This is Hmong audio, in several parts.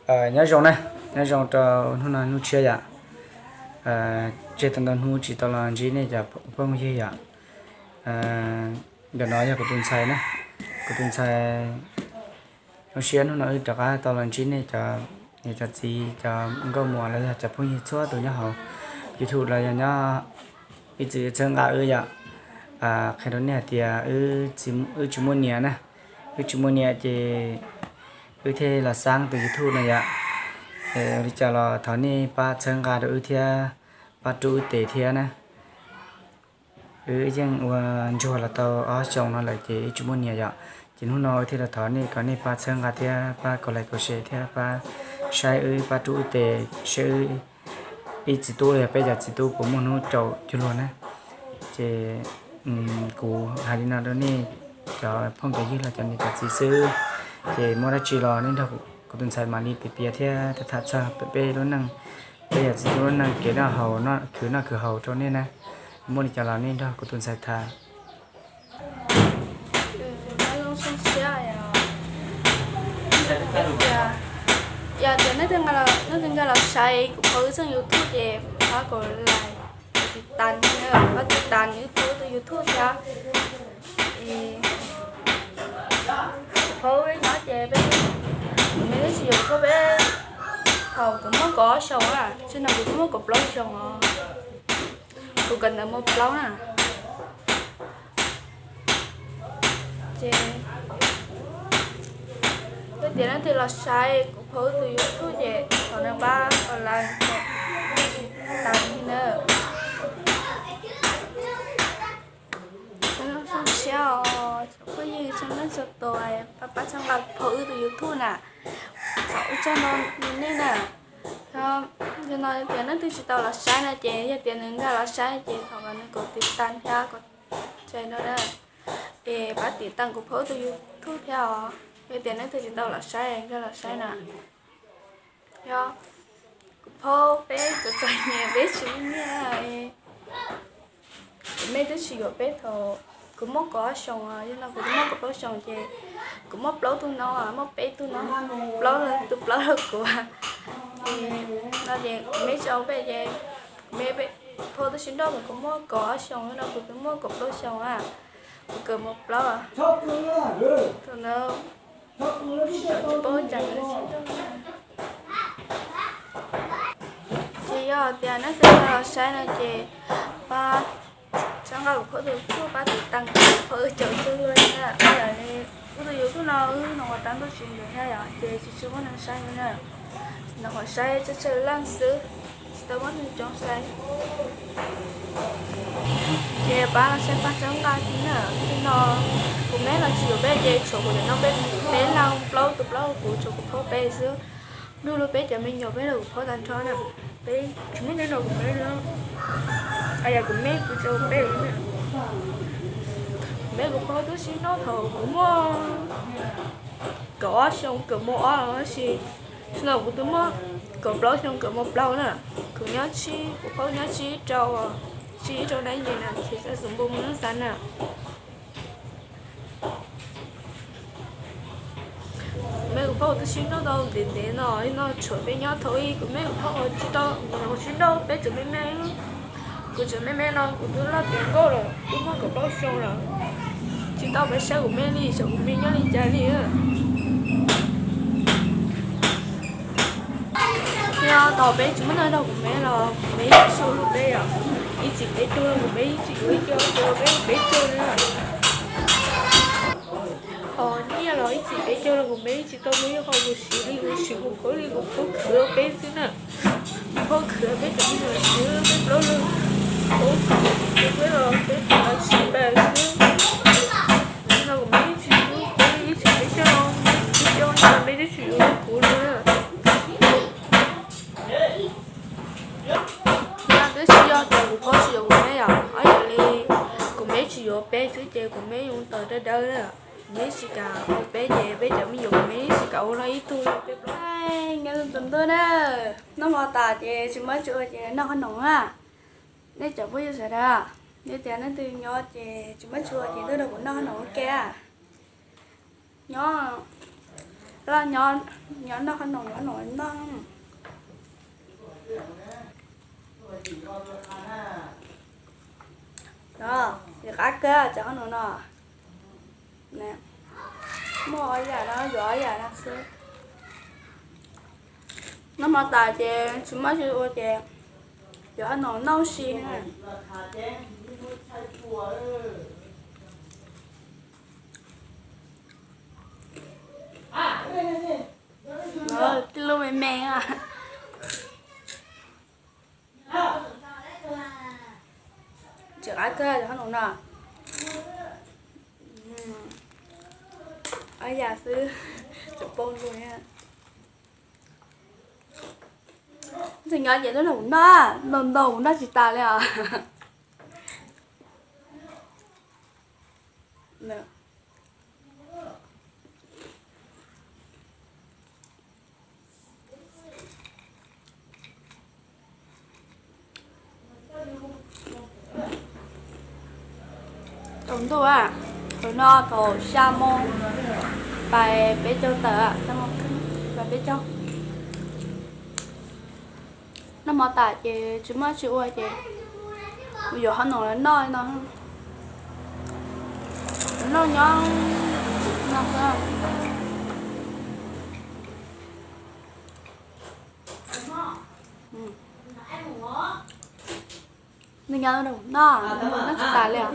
Nyob zoo na, nyob zoo rau hnub no hnub tshiab yom. Tseg tau ntau hnub tsis tau los ntsib nej cov phooj ywg yom. Ntawm no yog kuv tus ntxhais na, kuv tus ntxhais. Zoo siab hnub no wb rov qab tau los ntsib nej cov niam cov txiv, cov nkauj muam los yog cov phooj ywg txhua tus nyob hauv YouTube los yog nyob ib txwm txhawb nqa wb yom. Qhia rau nej hais tias wb tsis muaj niam na, wb tsis muaj niam ces wb thiaj los xab tus YouTube no yom. Ua li cas los thov nej pab txhawb nqa rau wb thiab, pab rub wb tes thiab na. Wb yeej ua ntsuag los tau ob xyoos no lawm ces wb tsis muaj niam yom. Ces hnub no wb thiaj los thov nej kom nej pab txhawb nqa thiab pab kaum like kaum share thiab pab saib wb, pab rub wb tes seb wb ib txiv tub los yog peb cov txiv tub puas muaj hnub caum cuag luag na. Ces kuv hais li no rau nej cov phooj cov ywg los cov niam cov txiv xwb. Ces muaj dab tsi los nej nrog kuv tus ntxhais mam li piav piav thiab tham tham txog peb lub neej, peb yog txiv tub lub neej kev noj haus, khwv noj khwv haus rau nej na. Muaj li cas los nej nrog kuv tus ntxhais tham. Yog tias nej leej twg nkag los saib kuv qhov wb txheej YouTube ces pab kaum like, kaum tiv tas, pab tiv tas YouTube, tus YouTube thiab. Kuv phob nyob ces peb, kuv me twb tsis yuav phob peb thaum kuv muaj kaum ob xyoos na, tsis no kuv twb muaj kaum plaub xyoos os. Kuv kawm ntawv mos plaub na. Ces yog tias leej twg los saib kuv phob tus YouTube ces thov nej pab like, tiv tas na. Zoo siab os cov phooj ywg txhua leej txhua tus, pab pab txhawb nqa kuv phob wb tus YouTube na. Thov ua tsaug ntau rau nej na. Yog no tias leej twg tsis tau los saib no ces yog tias nws nkag los saib ces thov kom nws kaum tiv tas thiab kaum share no na. Es pab tiv tas kuv phob wb tus YouTube thiab os. Yog tias leej twg tsis tau los saib nkag los saib na. Yog kuv phob peb txom txom nyem peb tsis muaj nyiaj, kuv me twb tsis yuav peb thaum kuv muaj kaum ob xyoos, yog no kuv twb muaj kaum plaub xyoos ces kuv muaj plaub tug no, muaj peb tug no, plaub tus plaub los kuv. No ces kuv me tsis ua peb ces kuv me, phob twb sib nrauj thaum kuv muaj kaum ob xyoos, yog no kuv twb muaj kaum plaub xyoos a, kuv kawm mos plaub. Thaum ntawd tsis paub cas. Ces yog tias leej twg los saib no ces pab txhawb nqa kuv phob tus YouTube, pab tiv tas kuv phob wb caum cuag luag na. Yog li wb tus YouTube no wb no ua tau ntuj tsis ntev thiab yom, ces tsis tsis muaj neeg saib na. Nws qhuav saib tsawg tsawg leej xwb, tsis tau muaj neeg coob saib. Ces pab los saib pab txhawb nqa thiab na. Nim no kuv me los tsis yuav peb ces tshuav kuv cov no peb, peb leeg plaub tus plaub kuv tshuav kuv phob peb xwb. Nrog luag peb cov me nyuam peb los kuv phob tag nrho na. Peb tsis muaj neeg nrog kuv me li. Yog kuv me kuv tsis ua peb li na. Kuv me kuv phob twb sib nrauj thaum kuv muaj kaum ob xyoo kawm mos ob los tab sis, sim no kuv twb muaj kaum plaub xyoo kawm mos plaub na. Kuv nyob tsib, kuv phob nyob tsib rau, tsib rau dab yim na, ces xav xub npua mus nub xav na. Kuv me kuv phob twb sib nrauj tau ntev ntev no, no tshuav peb nyob thaum ub kuv me kuv phob tsis tau, kuv sib nrauj peb tseem me me. Kuv tseem me me no kuv twb loj tiav nkauj lawm, twb muaj kaum plaub xyoo lawm. Tsis tau peb saib kuv me li, saib kuv me nyob li cas li. Yog thaum peb tsis muaj neeg nrog kuv me los kuv me yeej tsis hlub peb yom. Ib txhis peb caug los kuv me yeej tsis yuav ib co, peb peb caug li. Ho nyiaj los ib txhis peb caug los kuv me yeej tsis tau muaj ib qho kuv siv li, kuv siv kuv phob li, kuv phob khwv peb xwb na. Kuv phob khwv peb cov me nyuam xwb, peb plaub leeg, peb los peb tsis pab xwb. Nim no kuv me yeej tsis hlub peb li, ib txhis peb caug, peb caug no peb twb tsis yuav kuv li. Yog twb tsis yog tias kuv phob tsis yuav kuv me yom, yog li kuv me tsis yuav peb xwb ces kuv me yuav tawm dawb dawb na. Kuv me tsis kam ua peb ces peb cov me nyuam kuv me tsis kam ua no ib tug li peb plaub. Nyob zoo tus ntuj na, noj hmo tas ces tsis muaj tsis ua ces noj qhov no na. Nej cov phooj ywg sawv daws, nej tias nej twg nyob ces tsis muaj tsis ua ces tuaj nrog kuv noj qhov no ua ke. Nyob Laj nyob, nyob noj qhob noom, nyob noj noj. Yog qab kawg cov qhob noom no. Muaj ob yam no, yuav ob yam no xwb. Noj hmo tas ces tsis muaj tsis ua ces yuav qhob noom noj ua si. Tij laug me me. Tsis qab kawg cov qhob noom no. Ob yam xwb, tseem poob ntua. Ntxim nyob ces twb noj kuv noj, ntau ntau kuv noj tsis tas li os. Tsaus ntuj, thaum no thaum xya moo pais peb caug tawm, pais peb caug. Noj hmo tas ces tsis muaj tsis ua ces yuav qhob noom los noj no. Noj nyob no. Nws nyob noj, noj tsis tas li os.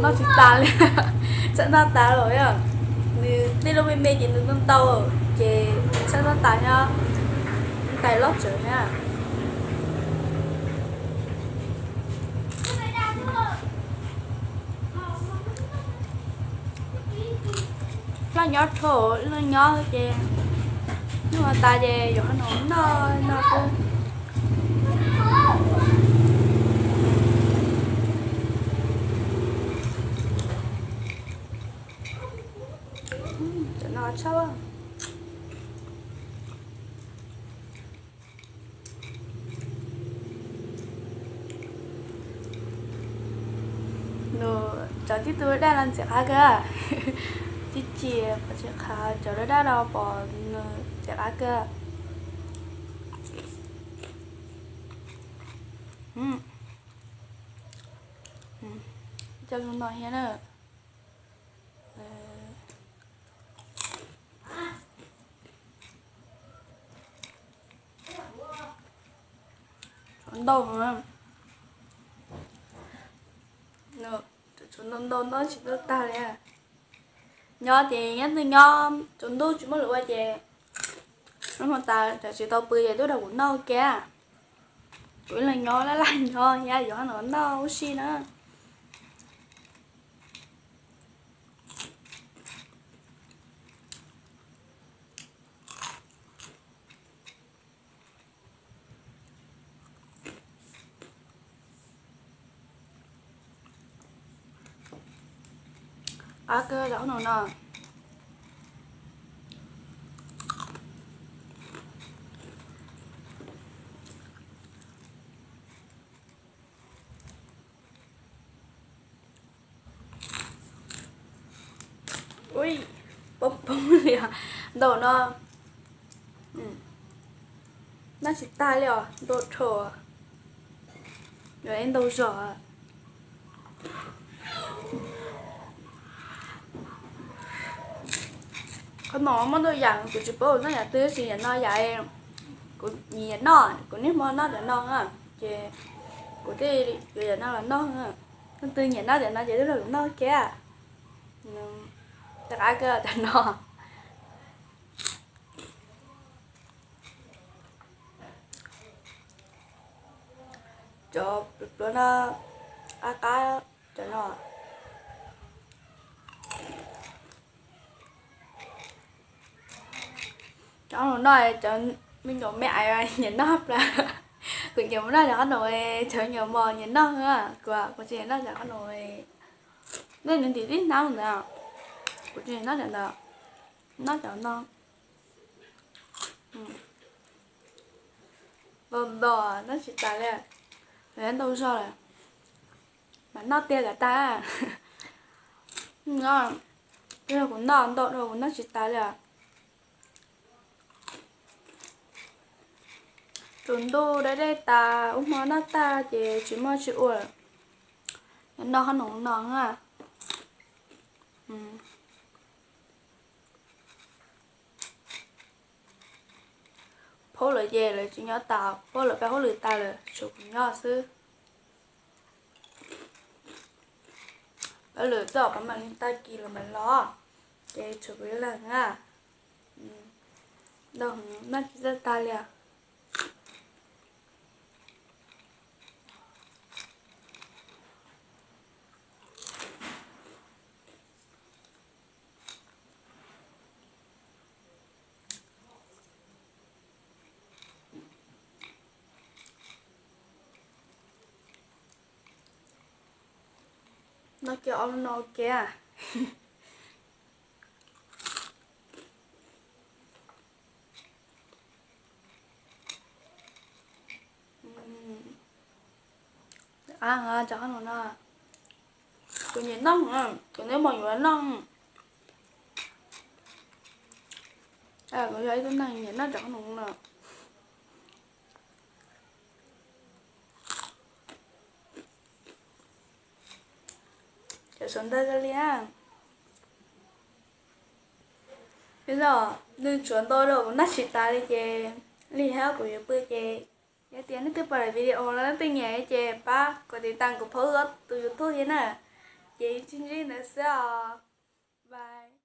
Noj tsis tas li, txhaj noj tas lawm. Nws tij laug me me ces nws ntau ntau ces txhaj noj tas thiab, ntais loj tsawv thiab. Laj nyob rho, laj nyob ces noj tas ces yuav qhob noom noj no xwb. Cov no tshaj. Nws cov tib tug daj no ntxim qab kawg, tib ci pom tsis qab cov daj daj no pom nws ntxim qab kawg. Cov zoo no thiab na. Tshuav ntau, tshuav ntau ntau noj tsis tau tag li. Nyob ces nyob twg nyob tsaus ntuj tsis muaj lus ua ces noj hmo tas tsam tsis tau pw ces tuaj nrog kuv noj ua ke. Kuv ib leeg nyob laj laj nyob thiab yuav qhob noom noj ua si na. Qab kawg cov qhob noom no. Ui, poob poob li os. Ntau no, noj tsis tag li os, ntau dhau, yuav ib ntau zog. Qhob noom muaj ntau yam, kuv tsis paub noj yam twg, tab sis yam no yam, kuv nyiam noj, kuv niaj hmo noj cov no, ces kuv thiaj yuav yam no los noj. Leej twg nyiam noj cov no ces tuaj nrog kuv noj kiag. Rov qab kawg cov no. Cov pluav no qab qab cov no. Cov no, cov Me nyuam me aiv nyiam noj plab. Kuv nyiam mus noj cov qhob noom, cov me nyuam mos nyiam noj, kuv, kuv tsis nyiam noj cov qhob noom. Nej nws ntim tib hnab ntawd, kuv tsis nyiam noj cov ntawd, noj cov no. Nto nto, noj tsis tas li, ntau zog lawm, mas noj tiag kom tag. Kuv noj ntau dhau kuv noj tsis tas li. Tus ntuj deb deb tas, ua hmo noj tag ces tsis muaj tsis ua, noj qhob noom no na. Phaub lawv ces lawv tsis nyob tas, phaub lawv peb hauj lwm tas lawm tshuav kuv nyob xwb. Peb lwm tuaj peb mam li tag kis los mam los, ces tshuav kuv ib leeg na. Noj tsis tag tag li. No kiag ob lub no ua ke. Cov qhob noom no kuv nyiam noj, kuv neb mos yuav noj. Kuv yog ib tug neeg nyiam noj cov qhob noom no. Cov suav ntawg li, yog nws tshuav ntau los kuv noj tsis tas li ces, li hab kuv yuav pw ces, yog tias nej twb pom daim video no leej twg nyiam ces pab kom tiv tas kuv phob tus YouTube thiab na. Ces tsis ntsib ntawd xwb os. Bye.